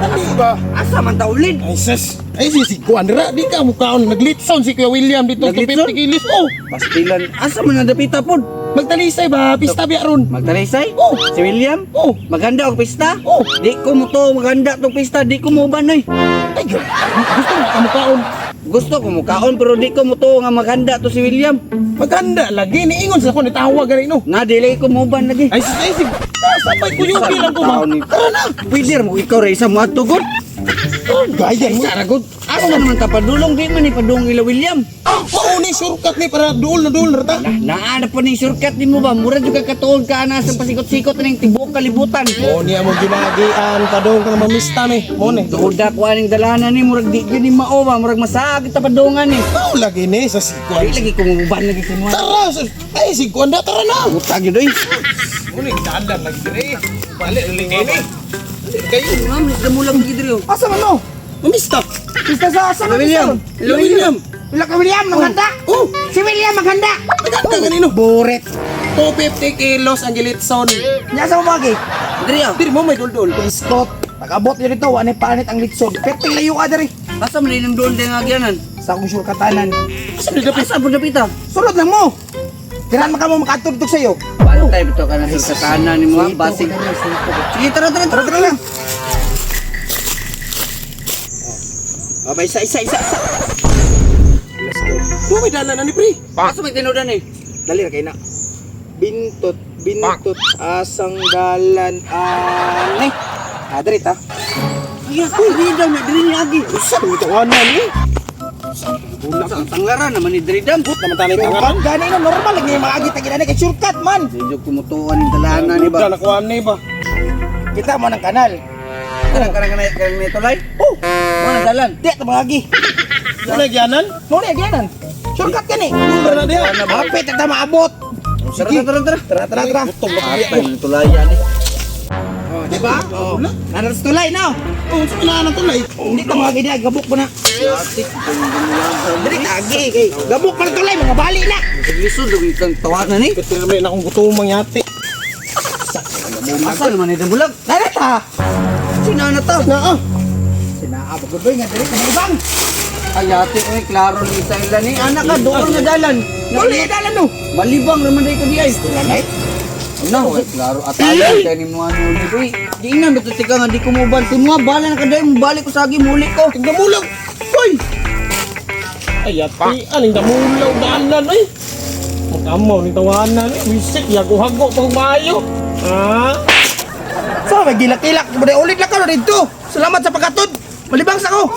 Di ba? Asa man ta ulid? Ay sus. Ay si si kuan ra di ka mukaon naglitson si Kuya William dito Naglitson? 250 kilos. Oh, Pastilan. Asa man nga dapita pod? magtalisay ba pista biya ron. Magtalisay? Oh. Si William? Oh. Maganda og pista? Oh. Di ko mo to maganda tong pista, di ko mo uban oy. Ay, gusto mo ka mukaon. Gusto ko mukaon pero di ko mo to nga maganda to si William. Maganda lagi niingon sa ko ni tawag gani no. Na dili ko mo uban lagi. Ay sus, ay si sabay ko yung bilang ko ba. Tara na. Pwede ra mo ikaw ra isa mo adto gud. Oh, gaya mo. Isa ra gud. Asa naman ta padulong di man ni padung ila William. Mao ni shortcut ni para duol na duol ra ta. Naa na po ning shortcut nimo ba? Mura jud ka katuon ka ana sa pasikot-sikot ning tibuok kalibutan. Mo niya mo ginagian padung ka mamista ni. Mo ni. Duda ko aning dalanan ni murag di gyud ni mao ba, murag masaag ta padungan ni. Mao lagi ni sa sikuan. Di lagi ko muban lagi kamo. Tara, sus. Ay sikuan da tara na. Utag gyud oy. Mo ni dalan lagi dire. Balik dili kay ni. Dili kayo. Ma'am, damulag gid diri. oh. Asa man no? Mamista. Pista sa asa man William, Hello, William. Wala ka William, maghanda. Oh, Si William maghanda. maganda ganino. Buret. 250 kilos ang gilitson. Nya sa mabagi. Diri ah. Diri mo may duldul. Iskot. Pag-abot niyo dito, wa na panit ang litson. Perting layo ka diri. Asa man nang doon ding agyanan? Sa akong shortcutanan. Asa ni dapit? Asa po dapita? Sulod lang mo. Dirahan man ka mo makatugtog sa'yo. Bantay bitaw ka na sa tanan nimo ah, basig. Sige, tara tara tara. Tara, tara lang. Abay, isa isa isa isa. Let's go. Mo may dalan ani pre. Asa may tinudan eh? Dali ra kay na. Bintot, bintot, asang dalan ane. Ah, diri ta. Ay, ako, diri daw na diri ni agi. Usa ni tawanan ni. Sa tanglaran naman ni diri dam. Naman tanay tangaran. Shortcut gani no normal lagi yung mga agi tagina kay shortcut man. Medyo kumutuan yung dalanan ni ba? Duda na kuan ni ba. Kita mo ng kanal. Kanang kanang kanang kanang may tulay. Oh, Mo na dalan. di ta mga agi. Wala gyanan. Mo na gyanan. Shortcut gani. Duda na diha. Hapit ta maabot. Tara tara tara. Tara tara tara. Gutom na kaya. Atay ng tulayan eh. Oh, di ba? Oh. Nanas tulay na. Oh, sa pinaan tulay. Hindi ta mga gidi gabok ko na. Yatik Diri ta agi kay gabok pa tulay mga bali na. Lisod lagi kang tawanan ni. Katirme na akong gutom ang yati. Asa naman ni damulag? Nana ta. Sino na ta? Na ah. Sinaa bagudoy nga diri ta ibang. Ayati ko klaro ni sa ila ni anak ka doon nga dalan. Tulay dalan no. Malibang raman day ka di ay. Tulay. Ano, eh, klaro atayan kay ni mo ano ni Uy, di na bitaw ka nga di ko mo ban. Tumuha bala na kaday mo balik ko sa agi muli ko. Damulaw. Hoy, Ay yati, aning damulaw dalan ay. Magamaw ni tawanan eh. Wisik yago-hago pang maayo. Ah. So, may gilak-gilak. Ulit lang ka dito. Salamat sa pagkatod. Malibang sa ko.